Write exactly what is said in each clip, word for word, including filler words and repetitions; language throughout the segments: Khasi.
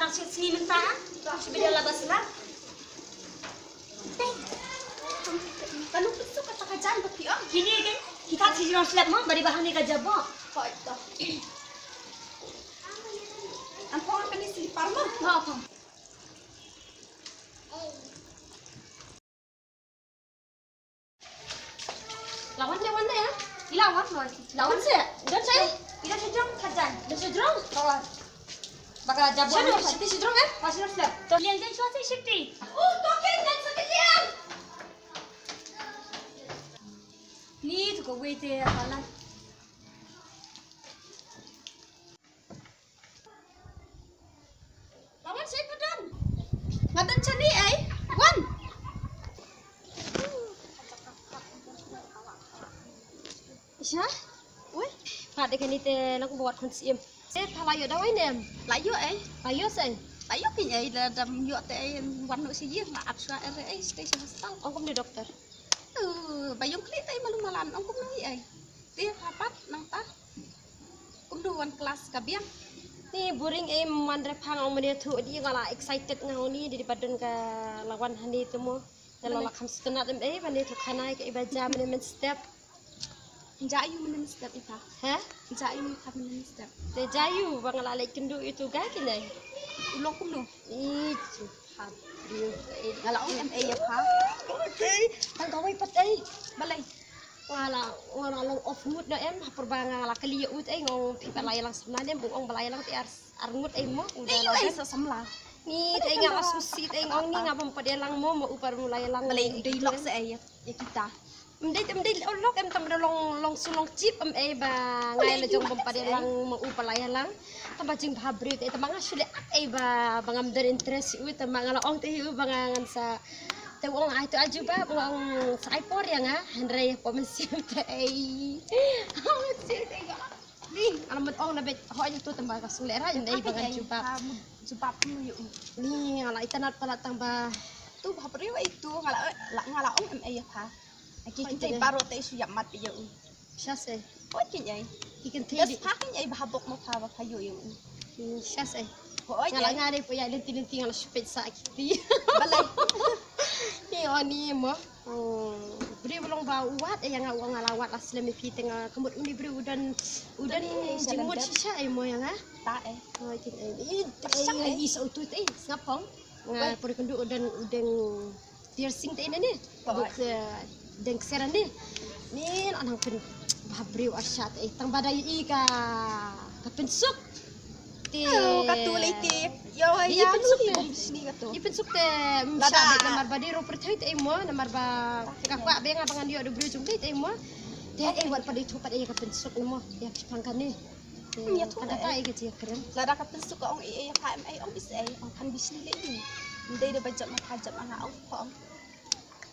Shi sngi mynta, shi bidal la ba slap. Teng. Ka nong pynsuk kata ka jam ka phi ong. Kine ke, kita shi jrong slap mo, bari ba hangne ka jam mo. Hoi to. Am phong kane slipar mo. Mo phong. Lawan deh, wan deh ya. Ila wan, wan. Lawan seh. Don seh. Ila sejrong khajan. Don sejrong. Lawan. Baka jabu. Sejrong, sejrong, sejrong, eh. Pas sejrong sejrong. To lian jen shuwa seh shifti. Oh, to ken dan sejrong. Ni tu ko wei te palan. Lawan seh ka don. Nga don shane ai. Wan. Isha. Ui. Pat de kani te nang buat kon sim. Se pha la ïoh dawai ne em? La ïoh ai. La ïoh seh. La ïoh kin ai, la dam ïoh te ai, wan no si ïing la ap shuwa ai, ai stay sa hospital. Ong kumne doktor? Uh, ba ïong kli te ai malu malan, ong kumno ai. Te pha pat nangta. Kumno wan klas ka biang. Ni buring em man re phang ong mane thu di nga la excited nga ong ni di ba don ka lawan hani te mo. Te la la kham stunat em ei bane thu khana ka iba ja mane men step. Ja yu mane men step ita. He? Ja yu ka mane men step. Te ja yu ba nga la leh kyndu itu ga ki nai. U long kumno? Ih, ha. Nga la ong em ei ya pha. Tang kawei pat ei. Balei? Nga la, nga la long off mood na em, hapor ba nga la kali ïa u te ei, nga ong phi ba la ïalang samla ne em, u ong ba la ïalang te ar, ar ngut ei mo, u da la sa samla. Ni te ei nga la susi te ei nga ong ni nga bym pat ïalang mo, mo u pat mu la ïalang. Balei u dei lok sa ei ïa kita. Em dei, em dei lok em tam da long, long su long chip em ei ba nga la jong bym pat ïalang mo u pat la ïalang. Tang ba jingbha briew te ei tang ba nga shu leh ak ei ba, ba ngam don interest u tang ba nga la ong te u ba nga ngan sa Te u ong ai tu aju ba u ong sa ai por ïa nga hynrei hapoh mynsiem te ei. Ni nga la mut ong na beit hoi tu tang ba ka shu leh ra ïa ei ba ngan jubab. Jubab mu yu. Ni nga la itynnad palat tang ba tu ba briew ai tu nga la, la nga la ong em ei ïa pha. Ki kynthei baroh te shu ïap mat ïa u. Sha se. Oi kin ei. Ki kynthei. Pha kin ei ba ha bok ma pha ba pha ïoh ïa u. Sha se. Oi nga la nga dei poi ïa lynti lynti nga la shu peit sa kiti. Balei. Ni oni mo. Briew long ba u wad ïa nga u nga la wad la slem ïa phi te nga ka mut uni briew u don u don jingmut shisha ei mo ïa nga. Ta ei. Oi kin ei. Ih, ei nga i sa u tu te sngap phong. Nga por kynduh u don u deng piercing te ine ne. Buk deng ksera ne. Ni la nang pyn ba briew arshat ei tang ba da i ka ka pynsuk. Te ka tu lei te. Yo ya pynsuk te. I pynsuk te msha de namar ba de ro pyrthei te mo namar ba ka kwah be nga ba ngan ïoh da briew jong te mo. Te ei wat pat i thu pat ei ka pynsuk mo. Ya ki pang ka ne. Ïa tu ka data ei ka jia kren. Lada ka pynsuk ka ong ei ei ka em ei ong is ei ong kan bishni le ni. Ndei da ba jot ma ka jot ma nga ong ko ong.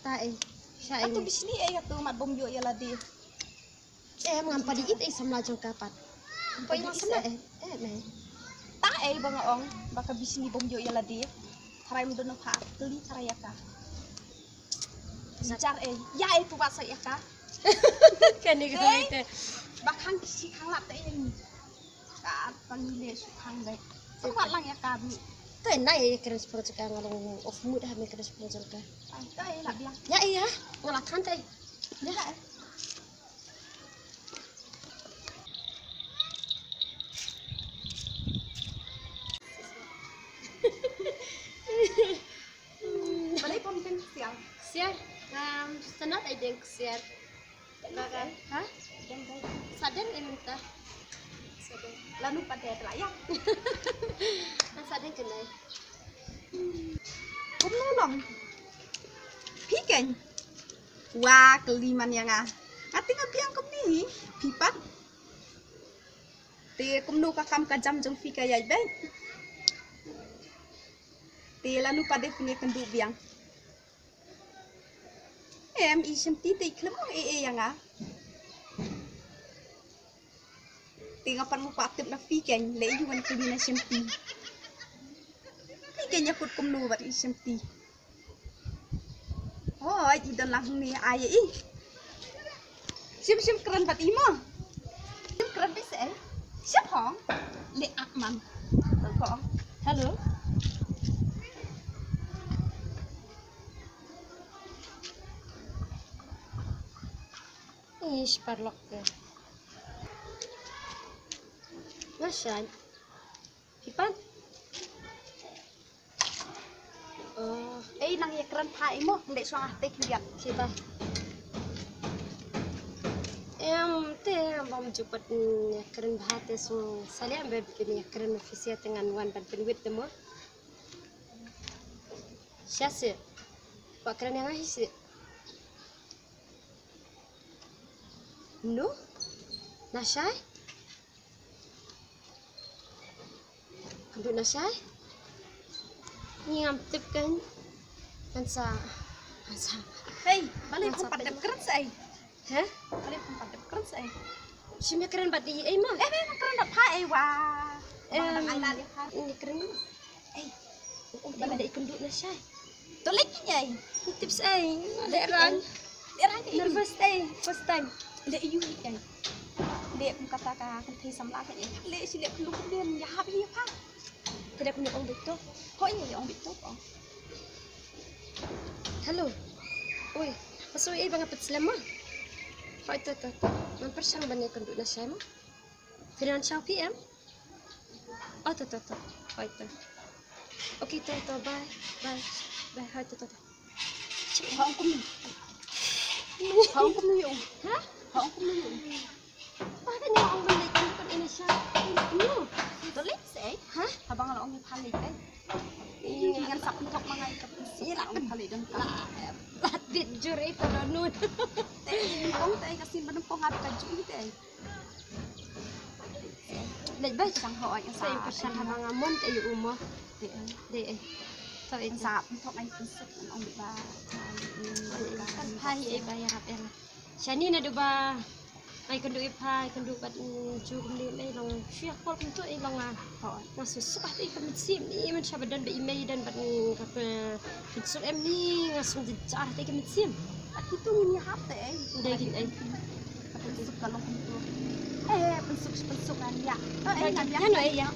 Ta ei. Sha ei. Ka tu bishni ei ka tu mat bom yo ïa la di. Em ngam padi it ei samla jong ka pat. Poi ma samla ei. Eh me. Ta ei ba nga ong ba ka bishni bom yo ïa la di. Tharai mdon pha kli tharai ïa ka. Bichar ei. Ïa ei tu ba sa ïa ka. Kani ka te. Ba khang ki shi khang lat te ïa ni. Ka pang ni le shu khang dai. Shu kwat lang ïa ka bi. Te nai ïa kren sponsor ka nga long off mood ha me kren sponsor ka. Ai ta ïa la biang. Ïa ïa nga la khan te. Ïa. Balei pom deng ksiar? Ksiar. Ngam sanat ai deng ksiar. Baga, ha? Deng deng. Sa deng em ta. Sa deng. Lanu pat dei la ya. Sa deng kenai. Kumno long? Phi keiñ. Wa kali man ïa nga. Nga te nga biang kumne hi. Phi pat. Te kumno ka kam ka jam jong phi ka ïaid beit. Te lanu pat de phi ne kynduh biang. Em i shimti te i khlem ong e e ïa nga. Te nga pat nga kwah tip na phi keiñ le i wan kylli na shimti. Phi keiñ ïa kut kumno bad i shimti. Hoi i don lang hangne ai i. Shim shim kren bad i mo. Shim kren bad se. Shim hong. Le ak man. Ko. Hello. Ish, paralok te. Nga shait. Phi pat? Oh, ei nang ïakren bha ei mo, leh shuwa nga te khyndiat. Phi pat? Em, te bym ju pat ïakren bha te shu sa leh ba phin ïakren office te ngan wan ban pynwit te mo. Sha se. Ba kren ïa nga hi se. No? Nashai? Kynduh nashai? Ngi ngam tip kan. Kan sa. Kan sa. Hei, balei phi pat dep kren sa ei? He? Balei phi pat dep kren sa ei? Shim ïakren bad i ei ma? Eh, balei phi kren bad pha ei wa? Em, ai la ïa pha. Ini kren. Ei, oh, balei dei kynduh nashai? To leh ki ei. Tips ei. Dei rang. Dei rang ei. Nervous ei. First time. Dei yu ei. Dei kum kata ka kynthei samla ka ei. Leh shi leh kynduh kynduh ïa hap ïa pha. Te dei kum ong bit to. Hoi ïa ong bit to. Hello. Oi, pasu ei ba nga pynslem ma. Hoi to to to. Ngan pyrshang ban ïa kynduh nashai ma. Phi don shaw phi em? Oh, to, to, to. Hoi, to. Okay, to, to, bye. Bye. Bye, hoi, to, to, to. Hong kum ni. Hong kum ni. Ha? Hong kum ni. Ba ka ni ong ban leh kan kan ina sha. Ina kum ni. To leh se. Ha? Haba nga la ong ni phan leh kan. Ih, ngan sa pynthok ma nga ïa ka pynsi. Ïa la pynthok ma nga ïa ka pynsi. Ba dit jur ito don nun. Te ïa nyngkong te ka sien ba nyngkong ha ka ju te. Leh ba chang ho ïa sa. Sa ïa pyrshang haba nga mon te ïa u mo. Te. Te. Sa ïa sa pynthok ai pynsuk ong ba. Kan pha hi ïa ba ïarap ïa la. Shani naduh ba nga ïakynduh ïa pha, ïakynduh bad, mm, ju kumne, me long shu ïa call kumto, eh, long nga. Hooid. Nga suk suk ah te ka mynsiem, i mynsiem ba don ba i mei don bad, mm, ka pynsuk em ni nga suk jynjar te ka mynsiem. Ati tu ngin ïa hap te, eh. Dei gin, eh. Ka pynsuk ka long kumto. Eh, pynsuk, pynsuk ngan ïa. Eh, ngan ïa. Ngan ïa.